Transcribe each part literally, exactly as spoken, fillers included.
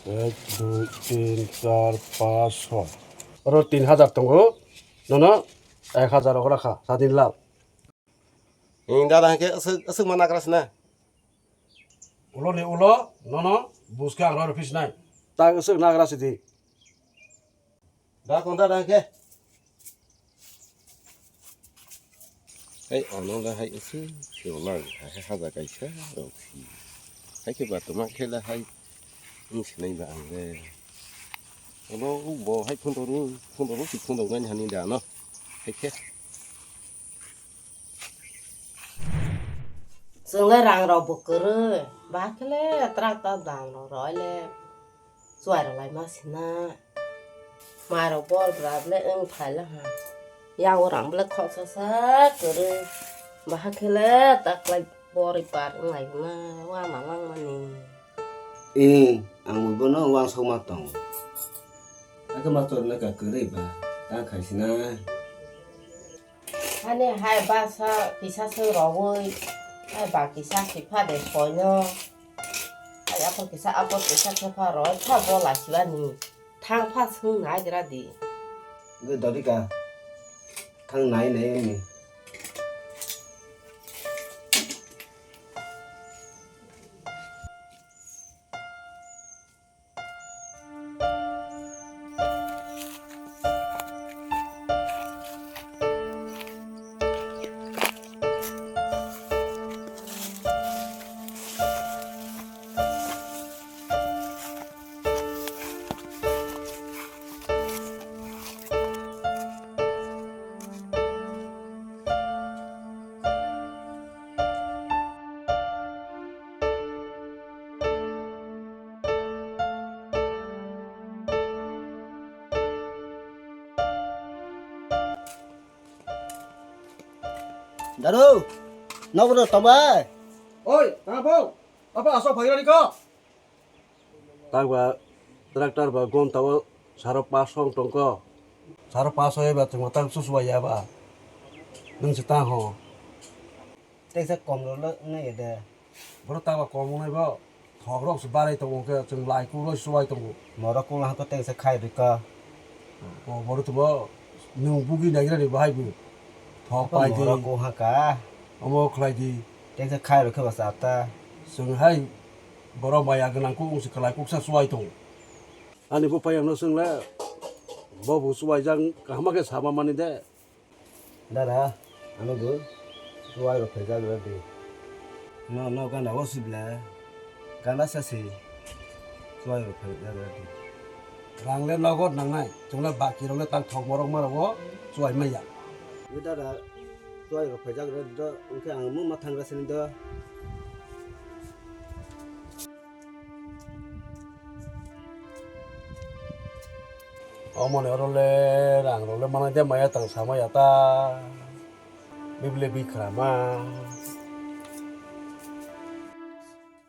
Ek, dui, tin, char, panch, soi. Oro tin hajar tongo. Nono ek hajar rok rakha, sadin lal. Ni dada hwnkhe aswk, aswk ma nagra sina. Ulo ni ulo, nono, buske ang roi rw phi sinai. Tak aswk nagra sidi. Da kong da da ke. Hai, ono da hai usu, sio lang, hai haja kaisa, rok si. Hai ke ba tuma khela hai, ini sinai ba ang le. Ono bo hai phun doru, phun doru si phun doru nani hani da no. Hai ke. Chwng le rang rok bo kwrwi, ba khe le tractor dam rok roi le. Chuai rok lai ma sina. Mai rok bor bra le wng phai la ha. Yang o rang ble khoksa sa kwrwi. Bahai khe le ta klai bor ipar wng lai ma wa ma lang mani. Ee, ang bo bono wansok ma tongo. Akhe ma chorna ka kwrwi ba, ta khai sina. Hani hai basa kisa se rowoi, hai ba kisa kipha de soino. Hai apo kisa, apo kisa kepha roi, pha bo laisibani. Thang pha swng nai gra di. Ge dodika. Thang nai nai ni. Daru, nogo tong bai. Oi, tang bo. Apa asok phairani ko? Tang ba tractor ba gonta o saro paso wng tong ko. Saro paso eba chwng tang susuwai ya ba. Nwng se tang ho. Tei se kom rw le wngnai ya de. Bono tangma kom wngnai bo. Thok rok se barai tongo khe chwng lai kuk roi suwai tongo. Morok kung ha ko tei se khai rwkha. O bono tongbo nwng bugui naigra ni bahai bo. Thok pai di. Morok kung ha ka. Omo khlai di. Tei se khai rwkha ba sa ta. Chwng hai borok maya gwnang kuk wng se kwlai kuksa suwai tongo. Ani buphai ano chwng le bo bo suwaijak kaham khe sama mani de. Dada, ano bo chuwai rok phaijak rw di. No, no, gana o sibla. Gana sa si. Chuwai rok phaijak rw di. Rang le nogot nangnai. Chwng le baki rok le tang thok morok ma rok o chuwai maya. Ni dada, chuwai rok phaijak rw di do. Wngkhe ang mung ma thang rw sini do. Omoni oro le rang rok le manai de maya tang sama ya ta. Bibile bikhrama.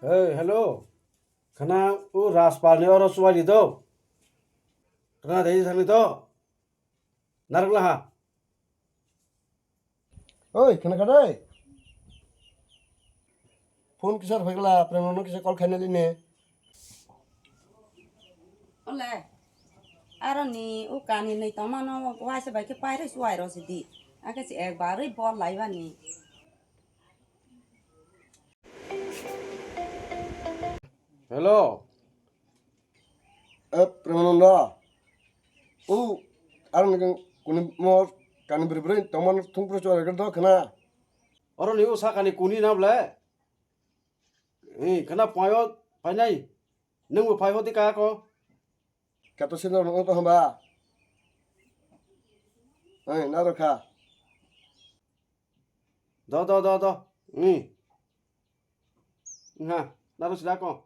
Hey, hello. Khana u Rajpal ni oro chuwai di do. Khana de thani do. Narwkla ha. Oi, khna kha dai. Phone kisa rwphai gla, Premno no kisa call khaina line. Ole. Aro ni u kani nei tongma no waisa bai khe pairwi chuwai rw sidi. Akhe se ekbar wi bol lai bani. Hello. Eh, Premananda. O, ang ni kuni mo kani bri bri tongman thung pro chora do khna. Oro ni o sakani kuni na ble. Ni khna payo painai. Nung bo pai hodi ka ko. Kato sino nung to hamba. Ai, na ro kha. Do, do, do, do. Ni. Nga, na ro sida ko.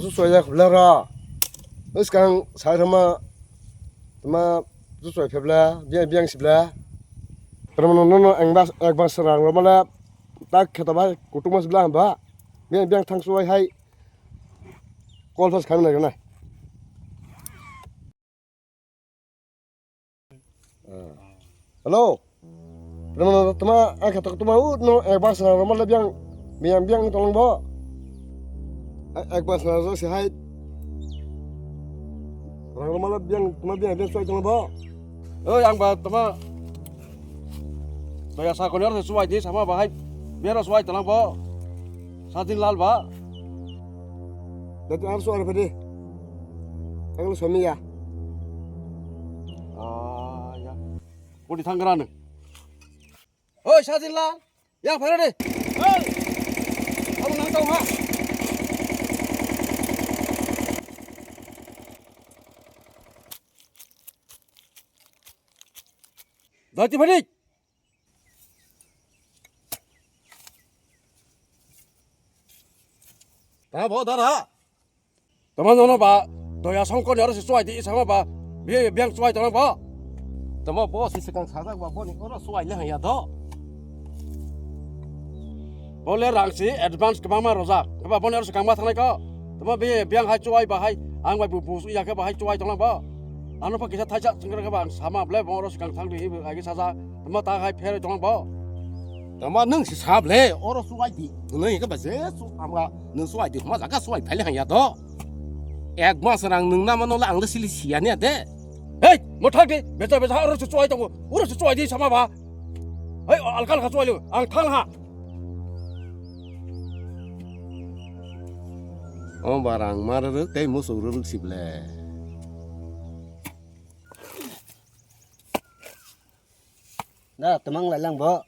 Suwai ya khubla ra. Bwskang sai rama tama suwai phebla, biang biang sibla. Tama no no no ek bas ek bas rang rama la tak kheta bai kutung mas bla hamba. Biang biang thang suwai hai. Call pas kami na. Hello. Tama, tama, ang kata tama u no ek bas na rama le biang, biang, biang tolong bo. Ek bas na rama si hai. Rang rama le biang, tama biang, biang suai tolong bo. Oi, ang ba tama. Baya sa konyor suai di sama bahai. Biar suai tolong bo. Sadin lal ba. Dati ang suai pede. Ang lo suami ya. Ah, ya. Budi thanggrana. Oi, Sajinla. Yang phai rw di. Oi. Abo nang tong ha. Dati phai di. Ta bo dara. Tama nono ba doya songkoni oro se chuai di, isama ba biye biang chuai tong ba. Tama bo se sekang sajak ba boni oro chuai le haya do. Bo le rang si advance kwbangma rojak. Ba boni oro se kangma thangnai ko. Tama biye biang hai chuai ba hai ang bai bu bu ya khe ba hai chuai tong ba. Ano pa kisa thaisa chingkra khe ba ang sama ble bo oro se kang thang di agi saja. Tama ta hai pheroi tong ba. Tama nwng si sab le oro chuai di. Nwng khe ba je chu ama nwng chuai di ma jaga chuai phai le haya do. Ek mas rang nwng nama no le ang le sili siya ne de. Hei, mo thak di, becha becha oro se chuai tongo. Oro se chuai di sama ba. Hei, alkal kha chuai le, ang thang ha. O barang mar ruk tei musu ruk sib le. Da, tamang lai lang bo.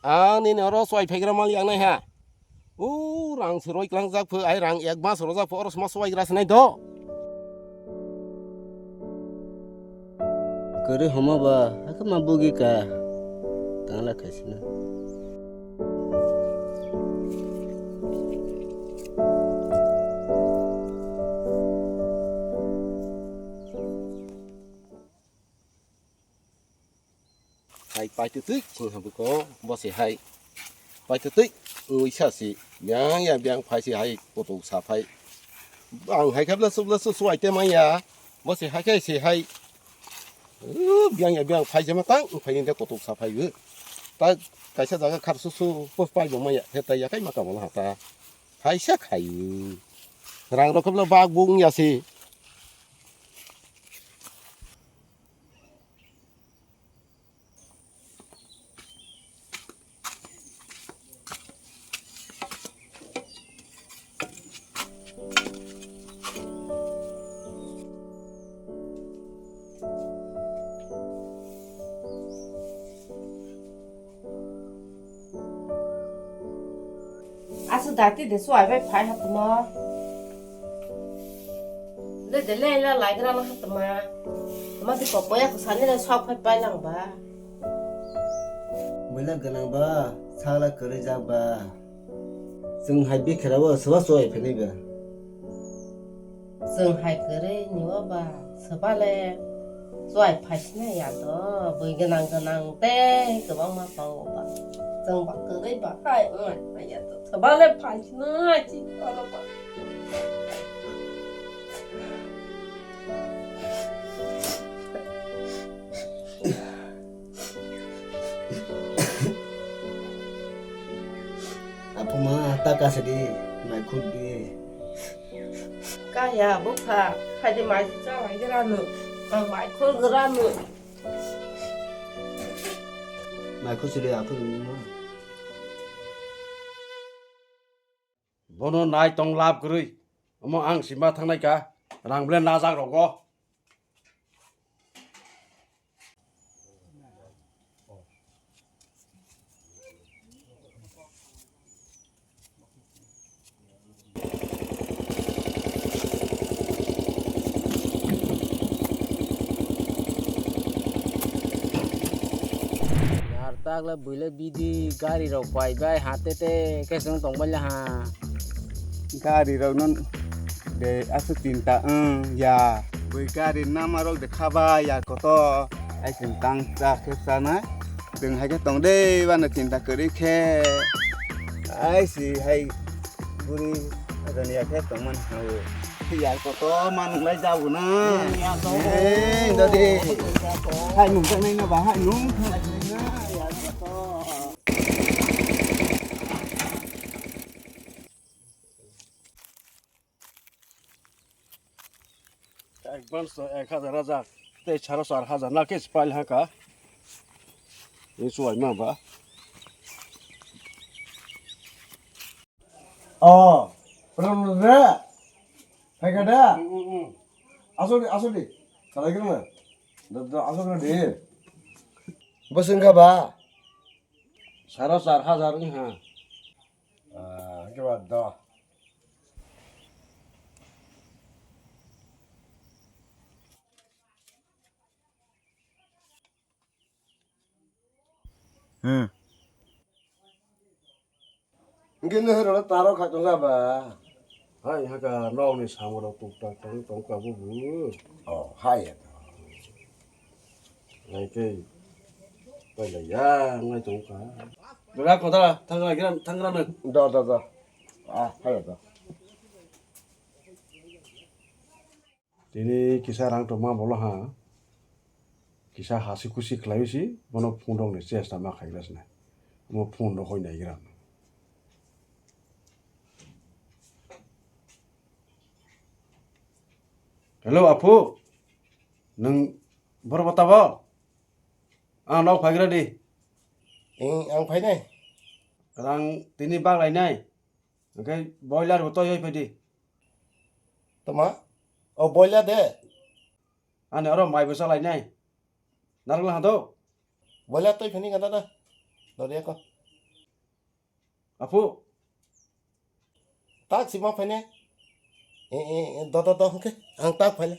Ang nini oro chuai phaigra mal yang nai ha. U rang se roi klang jak pho, ai rang ek mas rojak pho, oro sma chuai gra se nai do. Kwrwi homa ba, hakhe ma bugi ka. Tangla khaisina. Hai paitutui chwng habuko bo se hai paitutui wngwi sa si yang ya biang phai si hai kotok sa phai ang hai khabla subla su suai te manya bo se hai khai se hai biang ya biang phai jema tang phai ni de kotok sa phai ta kaisa jaga khar su su po pai bo manya he ta ya kai ma ka bo ha ta hai sa khai rang rok khabla bak bung ya si. Aswk dati de chuai bai phai ha tuma. Le de le la lai gra la ha tuma. Tuma di kok boya ko sani le sok phai pai lang ba. Buila gwnang ba, sala kwrwi jak ba. Chwng hai bikhera o swba chuai phainai ba. Chwng hai kwrwi ni o ba, swba le chuai phaisinai ya do, bui gwnang gwnang tei kwbangma tongo ba. Chwng ba kwrwi ba hai wng hai ya do, swba le phaisinai chi oro ba. Aphuma ta kasidi, mai khuk di. Kaya bukha, khaidi mai si chalai granu, ang mai khul granu. Mai khul sidi aphuru ma. Bono nai tong lab kwrwi, omo ang sima thangnai ka, rang ble najak rogo. Yar tak le buile bidi gari rok pai bai ha te te ke song tong bai le ha. Gari rok no De, aswk chinta wng ya. Bui gari namarok de khaba ya koto. Ai chwng tang cha khe chanai. Chwng hai khe tong de, bana chinta kwrwi khe. Ai si hai buri rani ya khe tongman hao. Ya koto manung lai jabu na. Ya to. Eh, dodi. Ya to. Hai nung ta nai na ba, hai nung. Ya koto. Advance to ek hajar hajar, tei saro char hajar na khe pail ha kha. Ni chuai ma ba. Oh, pran re. Hai ka da? Mm, mm, mm. Asodi, asodi. Salai kena. Da, da, asodi de. Bosong ka ba? Saro char hajar wng ha. Ah, ke ba da. Hmm. Hingke nehru taro kha tongkha ba? Hai haka nokni samung rok tuk tak tang tongkha bubu. Oh, hai. Nai khe pailaiya ngai tongkha. Dora koda thangra giran thangra nang. Do, do, do. Ah, hai do. Tini kisa rang tongma bolo ha. Kisa hasi kusi khlai si bono phone rok ni chesta ma khai gra sini. Omo phone rok hoi nai gra. Hello, Apu. Nwng bor bata bo? Ang nok phaigra di. Ing, ang phainai. Rang tini bak lainai. Hwnkhe boiler bo toi hoi phaidi. Toma? O boiler de. Ani oro mai bo cha lainai. Narwkla hado. Boiler toi phini gana da. Dori ako. Apu. Tak si ma phaine. E, e, e, do, do, do, hwnkhe. Ang tak phaine.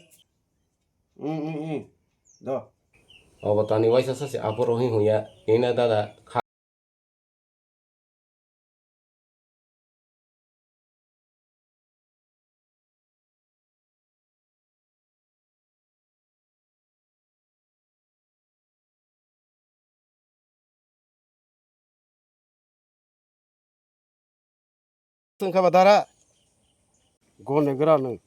Mm, mm, mm. Do. Obo tani waisa sasi apu rohi huya. Ina dada. Tongkha ba dara. Gone gra nung.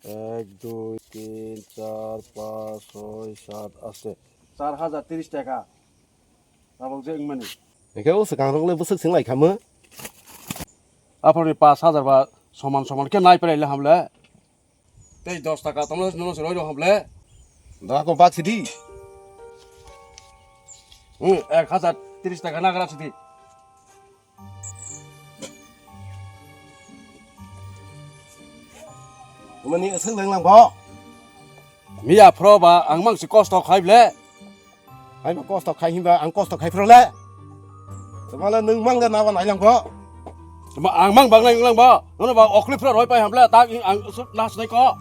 Ek, dui, tin, char, panch, soi, sat, aste. Char hajar tris taka. Tabok je wngmani. Eke o swkang rok le bwswk swng lai kha mo? Aphorni panch hajar ba soman soman khe nai prai le ham le. Tei dos taka tongno nono se roi rok ham le. Da ko bak sidi. Hmm, ek hajar tris taka nagra sidi. Mani aswk leng lang bo. Miya phro ba ang mang si kosto khai ble. Hai ba kosto khai himba ang kosto khai phro le. Tama le nwng mang le naba nai lang bo. Tama ang mang bang nai lang bo. Nono ba okli phro roi pai ham le ta ang sut nas nai ko.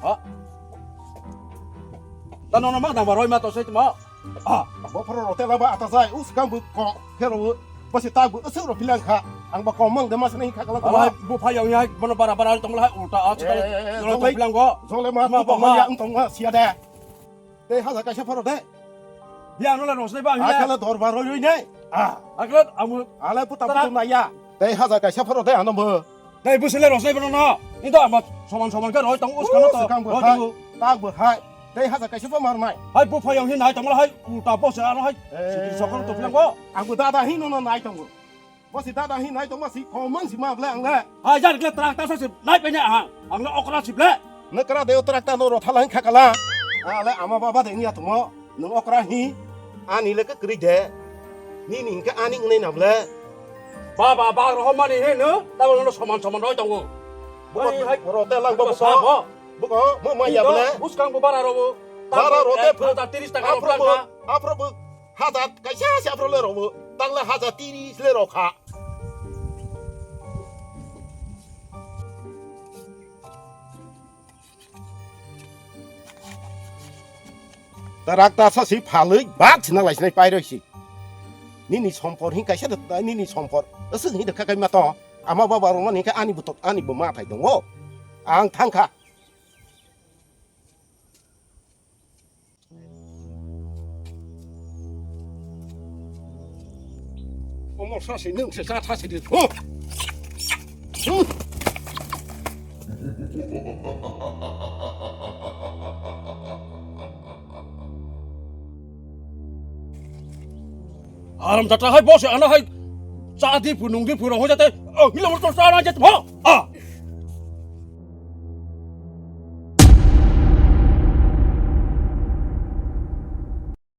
Ha. Ta nono mang dang ba roi ma to sai tama. Ah, bo phoro rote laba ata jai, us kang bu ko, phero, basi ta bu, usuk ro pilang kha. Ang ba komang de mas nei kha kala. Alai bu phayang ya, bono bara bara tong lai ulta a chita. Eh, eh, eh, lo jong to lai, pilang go. Jong lai ma, ma tu ba tong ma ha. Ya, tong ma sia de. Tei haja kaisa phoro de. Ya no la rosnai ba ya. Akala dorbar roi roi nei. Ah, akala amu. Alai puta tara. Puta na ya. Tei haja kaisa phoro de ano bo. Tei bwswk le rosnai bono no. Ni to ama soman soman khe roi tong uskano to. Swkang bo roi hai, tongo. Tak bo hai. Tei haja kaisa bo mar nai. Hai buphayong hin hai tongla hai ulta bo se ano hai. Eh. Sikiri sokor to philang bo. Ang bo dada hin no nai tongo. Bo si dada hin nai tongma si komang si ma ble ang le. Hai jar kle trak ta sa se nai pe ne ang. Ang le okra si ble. Ne kra de trak ta no rotha lang kha kala. Ale ama baba de ni ya tongo. Nwng okra hi, ani le kwrwi de. Nini hinkhe ani wngnai na ble? Baba, bag rohormani he no, tabok no soman soman roi tongo. Buko hai rote lang bo buko. Buko, mo ma ya ble? Buskang bo bara robo. Bara rote ek hajar tris taka aphro rok bo, lang kha. Aphro bo hajar kaisa se aphro le robo. Tang le hajar tris le rokha. Ta rakta sa si phalwi bak sina lai sinai pai roi si. Nini sompor hin kaisa da nini sompor. Aswk hin da khakai ma to. Ama baba rong mani kha ani butok ani bo ma thai dongo. Ang thangkha. Omo sasi nwng se cha tha sidi. Ho! Hmm. Aram jatra hai boss ana hai cha di pu nung di pu ro ho jate. Oh, hilo mo to cha na jet ho. Ah.